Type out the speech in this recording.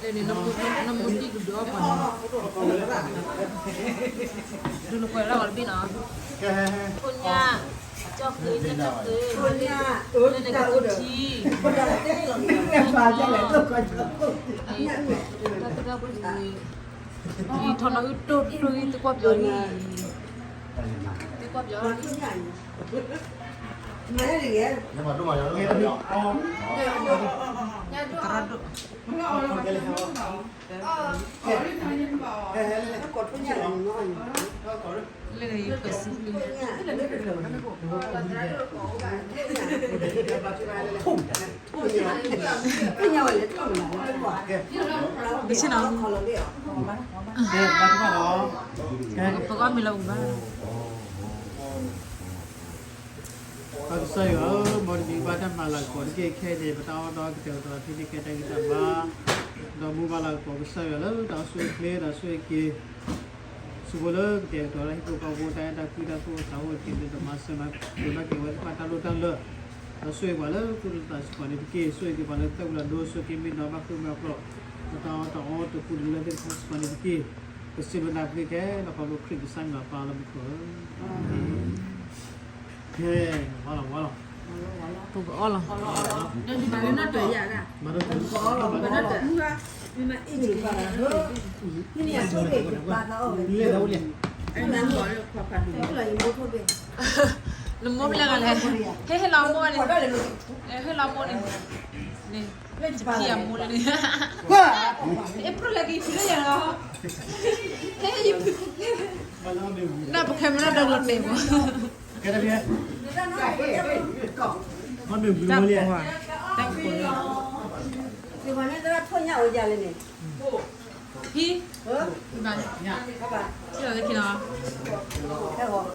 လၢန့ၣ် နမိၢ်တံၢ်ကဒုးအီၣ်ပှၤနီၤ, ဒုးနကွဲးလီၤဂီၤတဘ့ၣ်နီၤ, ဖိညၣ်, ကၠီၣ်ဃ့, ကၠီၣ်ဃ့, လၢန့ၣ်ကထံ, တၢ်တဂၤပူၤ, ထီၣ်နီၤအုၣ်တိၢ်တိၢ်ဂံၢ်သကွၢ်ပယီၤန့ၣ်, သကွၢ်ပယီၤ, တရၢဒိၣ် လၢယကွဲးစံးဘျုး, ကဆ့ၣ်နီၤ, ပကအီၣ်မ့ၤလီၤပကဘၣ် ပကစၢ်ယွၤဧၢ, မ်နမံၤဘၣ်တၢ်မၤလၤကပီၤတက့ၢ်. ခဲအံၤန့ၣ် ပတၢ်အီၣ်တၢ်အီကတဲာ်ကတီၤဖဲန့ၣ် ကဲတၢ်ဂံၢ်တၢ်ဘါ, ဒီးမူဘၣ်လၤကပီၤကစၢ်ယွၤလၢတၢ်အိၣ်ဆူၣ်အိၣ်ချ့ ဒီးဆိၣ်ဂ့ၤက့ၤ ဆူဖိလၢကတဲာ်ကတီၤတၢ်ဟံၣ်ဖိဃီဖိ တၢ်အဲၣ်တၢ်ကွံတၢ်သူၣ်အိၣ်သးအိၣ်က့ၤန့ၣ် ဒီးမၤစၢၤမၤကျိၤဘၣ်က့ၤဝဲသ့ၣ်တဖၣ်တၢ်လိၣ်တၢ်လၢာ်, ဒီးဆိၣ်ဂ့ၤပှၤလၢသူၣ်လၢသးစ့ၢ်ကီးန့ၣ်တက့ၢ်. ဆိၣ်ဂ့ၤက့ၤပှၤလၢကတၢၢ်ဝံၤလီၤဒိ ဆိၣ်ဂ့ၤက့ၤမ့ၢ်နီၢ်ဘၣ်ဃုာ်မ့ၢ်အဖျိး, ဒီးတၢ်အီၣ်တၢ်အီတပူၤတလၢသ့ၣ်တဖၣ်စ့ၢ်ကီးန့ၣ်တက့ၢ်. ပစံးဘျုးနၤဖဲခဲလၢာ်လၢခရံာ်ကစၢ်မံၤအပၢ်လၢမူခိၣ်ဧၢ, အၤမ့ၣ်. ကဲ, ဝါလီၤ, ဝါလီၤ, ပကအီၣ်လီၤ, မၤဒိၣ်တၢ်, မၤဒိၣ်တၢ်, နမိၢ်ဖဲလဲၣ်ဂၤလဲၣ်, ဟဲဟ့ၣ်လီၤမိၢ်န့ၣ်, ဟဲဟ့ၣ်လီၤမိၢ်န့ၣ်, န့ၣ်, ယဖံယမိၢ်လၢန့ၣ်, အ့ၣ် ပျဲၢ်လၢကယဖံလၢယၤလီၤ, ဟဲယဖံ, နပခဲမ့ၢ်ဒၣ်ဒိလီၤတဲာ်မး, တၢ်ပှၤ, တၢ်ပှၤ, ဖံ, ဘၣ်, ထံၣ်လီၤလၢခံလီၤ,